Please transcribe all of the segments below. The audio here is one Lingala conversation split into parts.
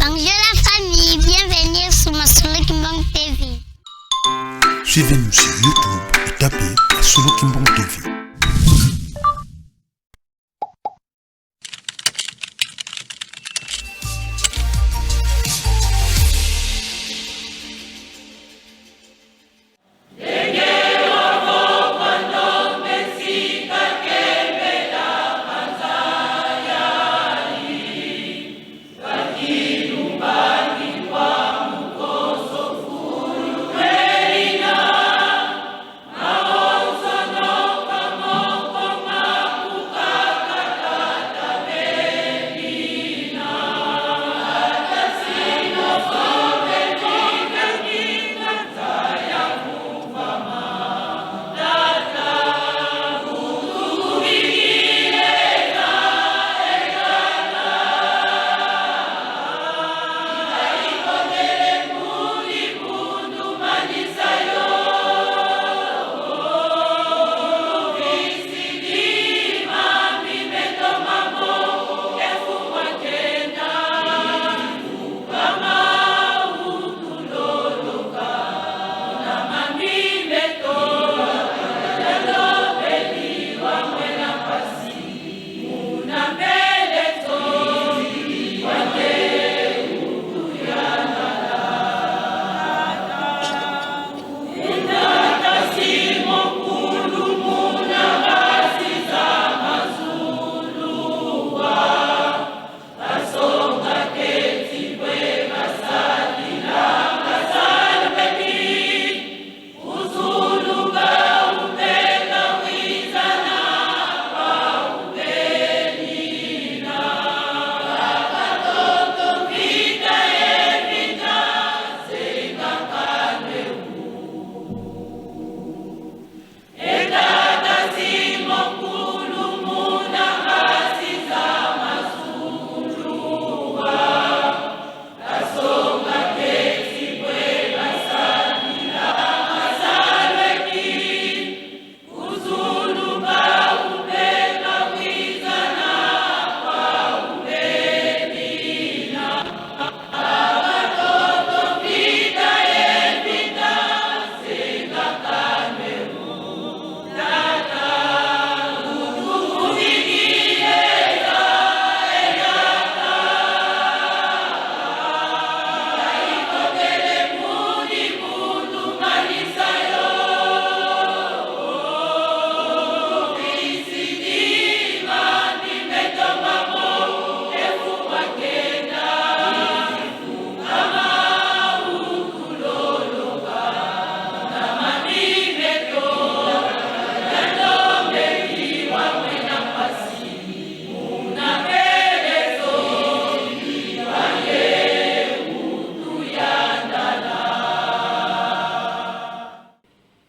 Bonjour la famille, bienvenue sur Masolo Kimbang TV. Suivez-nous sur YouTube et tapez Masolo Kimbang TV.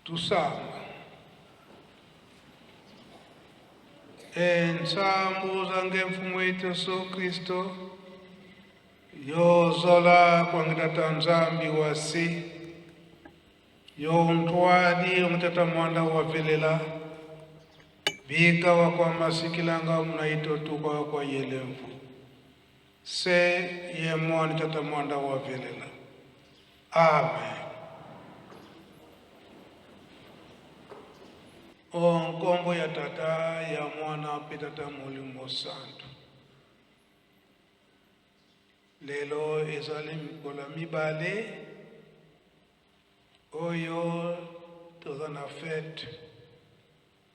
Tusamba ensambuza ngemfumo yetu Yesu Kristo yozola kwangitata Nzambi wasi yontwadi omutata mwanda wavelela bika wakwa masikilanga munaitotuka wakwa yelemvu se ye mwani tata mwanda wavelela. Amen. O nkombo ya Tata ya Mwana mpe Tata Molimo Santu. Lelo ezali mikolo ya mibale oyo toza na fete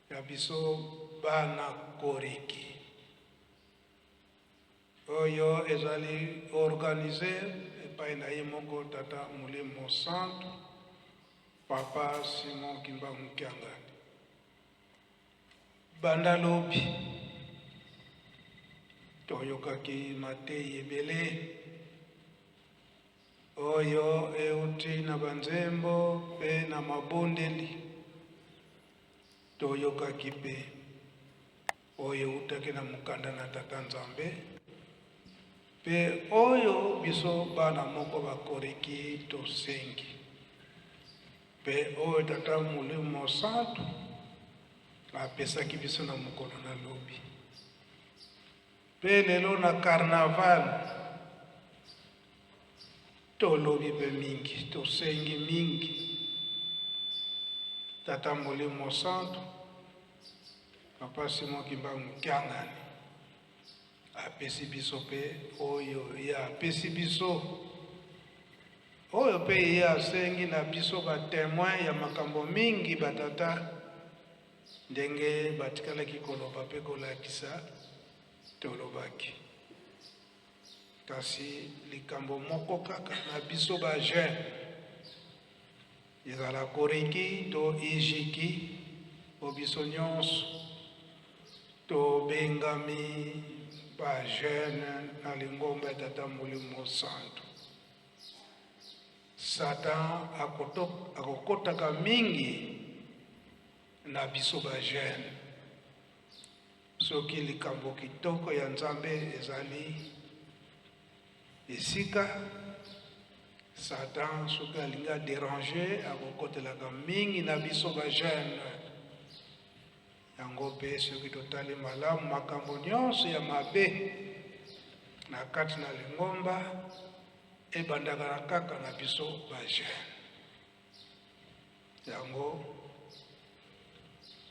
ya biso bana Koriki. Oyo ezali organise epai na ye moko Tata Molimo Santu, Papa Simon Kimbangu Kiangani. Banda lobi toyokaki mateyi ebele oyo euti na banzembo mpe na mabondeli. Toyokaki mpe oyo eutaki na mokanda na Tata Nzambe mpe oyo biso bana moko bakoriki tosengi mpe oyo Tata Molimo Mosantu apesaki biso na mokolo na lobi. Mpe lelo na carnaval. Tolobi mpe mingi, tosengi mingi. Tata Molimo Santu, Papa Simon Kimbangu Kiangani apesi biso mpe oyo ye apesi biso, oyo mpe ye asengi na biso ba temoin ya makambo mingi batata ndenge batikalaki koloba mpe kolakisa tolobaki. Kasi likambo moko kaka na biso ba jeune, ezala koriki to ijiki, po biso nyonso tobengami ba jeune na lingomba ya Tata Molimo Santu. Satan akokotaka mingi na biso ba jeune. Soki likambo kitoko ya Nzambe ezali esika, Satan soki alingi a deranger, akokotelaka mingi na biso ba jeune. Yango mpe soki totali malamu makambo nyonso ya mabe na kati na lingomba ebandaka kaka na biso ba jeune. Yango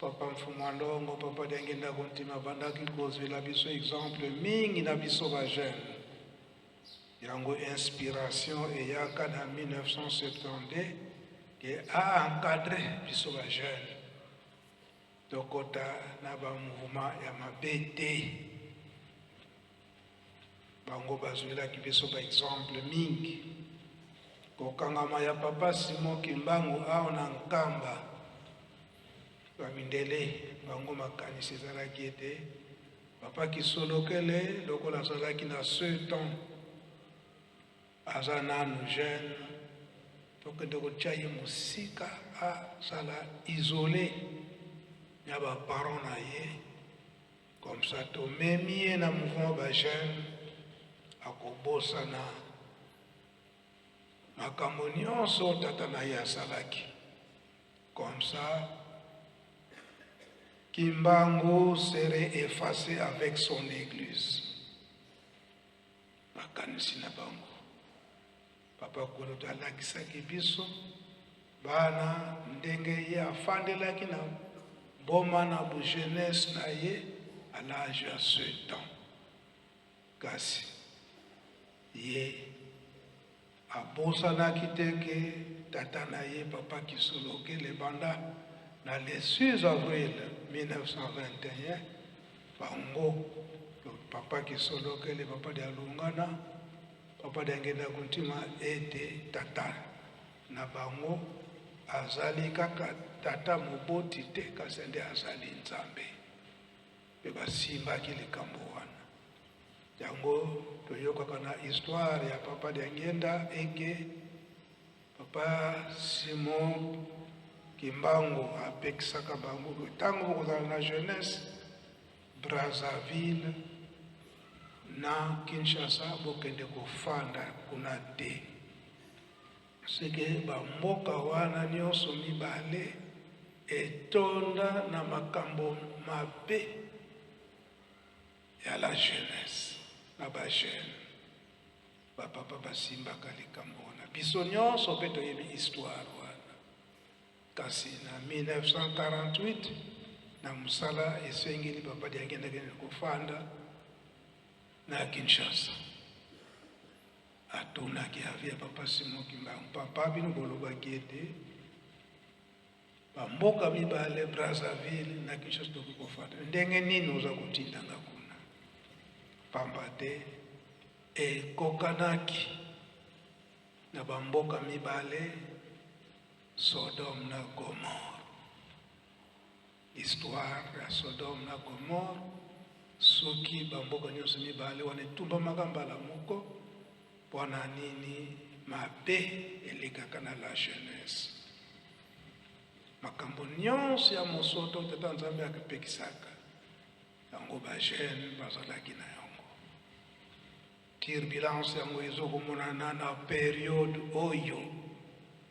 Papa Mfumua Ndongo, Papa Diangienda Kuntima abandaki kozwela biso exemple mingi na biso ba jeune. Yango inspiration eyaka na 1972 ke a encadre biso ba jeune tokota na ba mouvement ya mabe te. Bango bazwelaki biso ba exemple mingi. Kokangama ya Papa Simon Kimbangu awa na Nkamba, ba mindele bango makanisi ezalaki ete Papa Kisolokele lokola azalaki na ce temps aza nanu jeune, tokende kotia ye mosika azala isole na ba parents na ye. Comme ça tomemi ye na mouvement ba jeunes, akobosana makambo nyonso tata na ye asalaki. Comme ça Kimbangu serait effacé avec son église. Makanisi na bango. Papa Kulutu alakisaki biso bana ndenge ye afandelaki na boma na bu jeunesse na ye à l'âge ya 7 ans. Kasi ye abosanaki te ke tata na ye Papa Kisolokele banda na le 6 avril 1921 bango Papa Kisolokele, Papa Dialungana, Papa Diangienda Kuntima ete tata na bango azali kaka tata moboti te, kasi nde azali Nzambe. Mpe basimbaki likambo wana. Yango toyokaka na histoire ya Papa Diangienda eke Papa Simon Kimbangu apekisaka bango ntango bokozala na jeunesse Brazzaville na Kinshasa bokende kofanda kuna te. Seke bamboka wana nyonso mibale etonda na makambo mabe ya la jeunesse na ba jeune. Ba papa basimbaka likambo wana, biso nyonso mpe toyebi histoire wana. Kasi na 1948 na mosala esengeli Papa Diangienda akende kofanda na Kinshasa. Atunaki avis ya Papa Simon Kimbangu, papa bino bolobaki ete bamboka mibale Brazzaville na Kinshasa tokoki kofanda, ndenge nini oza kotinda nga kuna? Pamba te ekokanaki na bamboka mibale Sodome na Gomorrhe. Histoire ya Sodome na Gomorrhe, soki bamboka nyonso mibale wana etumbamaka mbala moko, pona nini mabe elekaka na la jeunesse? Makambo nyonso ya mosoto Tata Nzambe akipekisaka yango, ba jeune bazalaki na yango. Turbulence yango ezokomonana na periode oyo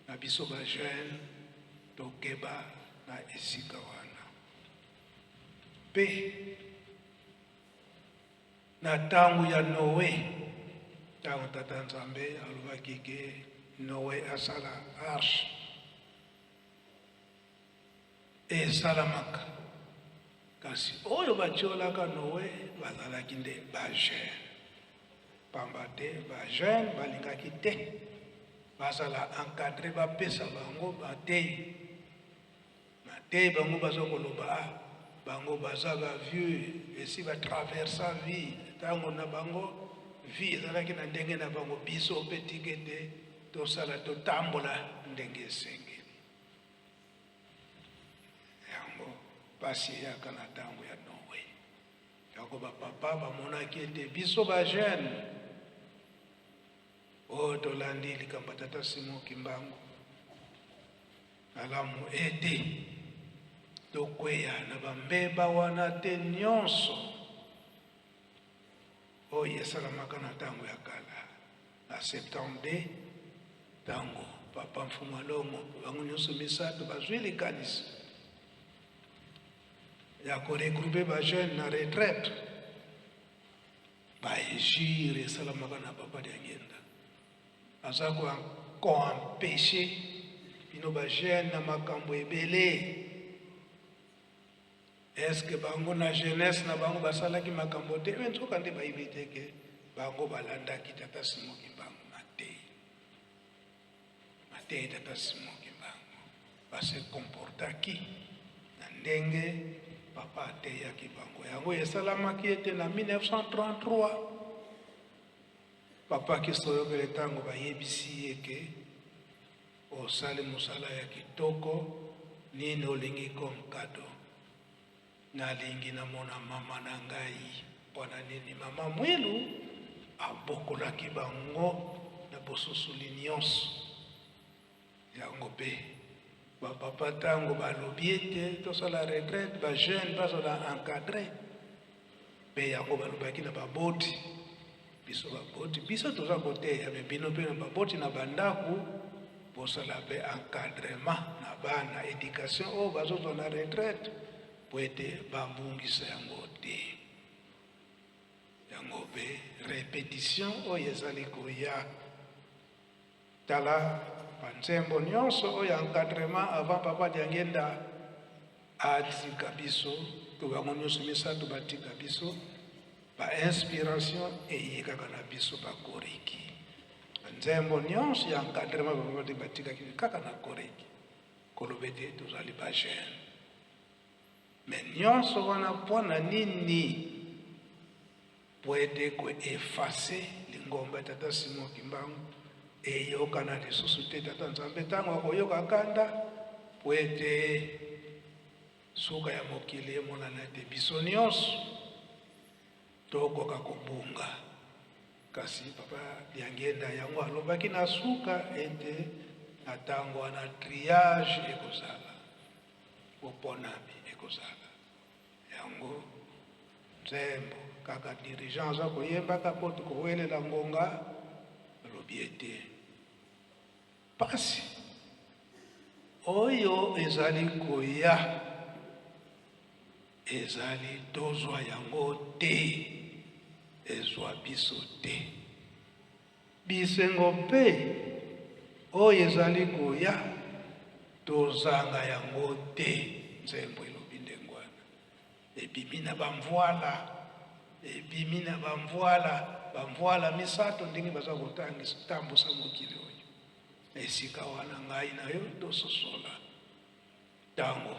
na biso ba jeune, tokeba na esika wana. Pe na tango ya Noe, Ntango Tata Nzambe alobaki ke Noe asala arche, esalamaka. Kasi oyo batiolaka Noe bazalaki nde ba jeunes. Pamba te ba jeunes balingaki te bazala encadre, bapesa bango bateyi. Mateyi bango baza koloba ah, bango baza ba vieux esi ba traversa vie ntango na bango vie ezalaki na ndenge na bango, biso mpe tika ete tosala totambola ndenge esengeli. Yango pasi eyaka na ntango ya Noe. Yango bapapa bamonaki ete biso ba jeune oyo tolandi likambo ya tata Simon Kimbangu malamu ete tokweya na bambeba wana te nyonso oyo esalamaka na ntango ya kala na 72 ntango papa Mfumu Alongo bango nyonso misato bazwi likanisi ya koregroupe ba jeune na retraite. Ba injure esalamaka na papa Diangienda aza ko ko empecher bino ba jeune na makambo ebele. Est-ce que bango na jeunesse na bango basalaki makambo te? Mais nzoka nde bayebi te ke bango balandaki tata Simon Kimbangu mateyi. Mateyi tata Simon Kimbangu ba se comportaki na ndenge papa ateyaki bango. Yango esalamaki ete na 1933 papa Kisoyokele ntango bayebisi ye ke osali mosala ya kitoko, nini olingi comme cadeau? Nalingi namona mama na ngai. Mpo na nini mama Mwilu abokolaki bango na bososoli nyonso? Yango mpe bapapa ntango balobi ete tosala retraite, ba jeunes bazala encadre, mpe yango balobaki na baboti. Biso baboti, biso toza koteya, me bino mpe na baboti na bandako bosala mpe encadrement na bana, education oyo bazozwa na retraite po ete babungisa yango te. Yango mpe repetition oyo ezali koya. Tala banzembo nyonso oyo encadrement avant papa Diangienda atika biso, to bango nyonso misato batika biso, ba inspiration eye kaka na biso bakoriki. Banzembo nyonso ya encadrement papa batikaki kaka na koriki, koloba ete tozali ba jeune. Mais nyonso wana mpo na nini? Mpo ete ko effacer lingomba ya tata Simon Kimbangu eyokana lisusu te. Tata Nzambe ntango akoyoka kanda mpo ete suka ya mokili emonana ete biso nyonso tokoka kobunga. Kasi papa Diangienda yango alobaki na suka ete na ntango wana triage ekozala, boponami ekozala. Yango nzembo kaka dirigeant aza koyembaka mpo tokowelela ngonga, alobi ete pasi oyo ezali koya ezali tozwa yango te, ezwa biso te. Bisengo mpe oyo ezali koya tozanga yango te. Nzembo elobi ndenge wana, ebimi na bamvuala, ebimi na bamvuala, bamvuala misato ndenge baza kotangisa tambusa mokili oyo. Na esika wana ngai na yo tososola ntango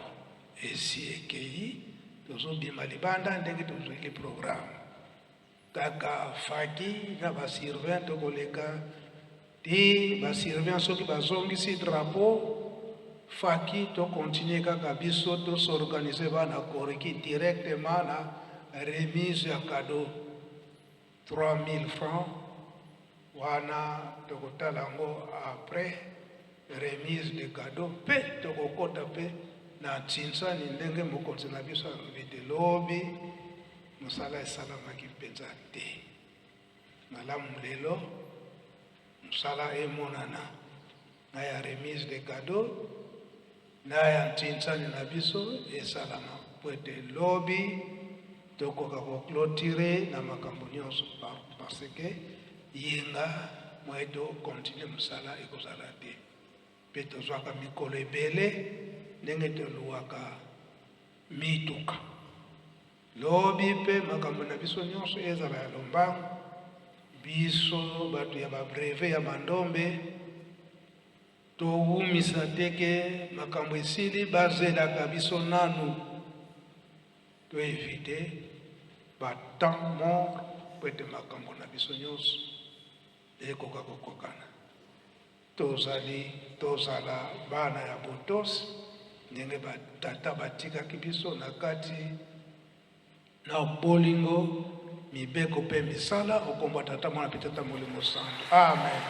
esi ekei, tozobima libanda ndenge tozweli programme. Kaka faki na ba surveillant tokoleka ti ba surveillant soki bazongisi drapeau faki to continuer kaka biso to s'organiser bana koriki directement na remise ya cadeau 3000 francs wana tokotala yango après remise de cadeau mpe tokokota mpe na ntinsani ndenge mokonzi na biso alobi te lobi Mosala esalamaki mpenza te malamu. Lelo mosala emonana na ya remise de cadeau na ya ntinsani na biso esalama mpo ete lobi tokoka koclotire na makambo nyonso, parce que Yenga moye to continuer mosala ekozala te mpe tozwaka mikolo ebele ndenge toluwaka mituka. Lobi mpe makambo na biso nyonso ezala ya lombangu. Biso bato ya ba brevet ya Mandombe towumisa te ke makambo esili, bazelaka biso nanu to eviter ba temps mort mpo ete makambo na biso nyonso ekoka kokokana. Tozali tozala bana ya botosi ndenge ba tata batikaki biso na kati na bolingo, mibeko mpe misala. Okomba Tata, Mwana mpe Tata Molimo Santu. Amen.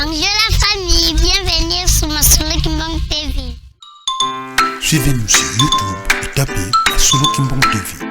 Bonjour la famille, bienvenue sur Masolo Kimbangu TV. Suivez-nous sur YouTube et tapez Masolo Kimbangu TV.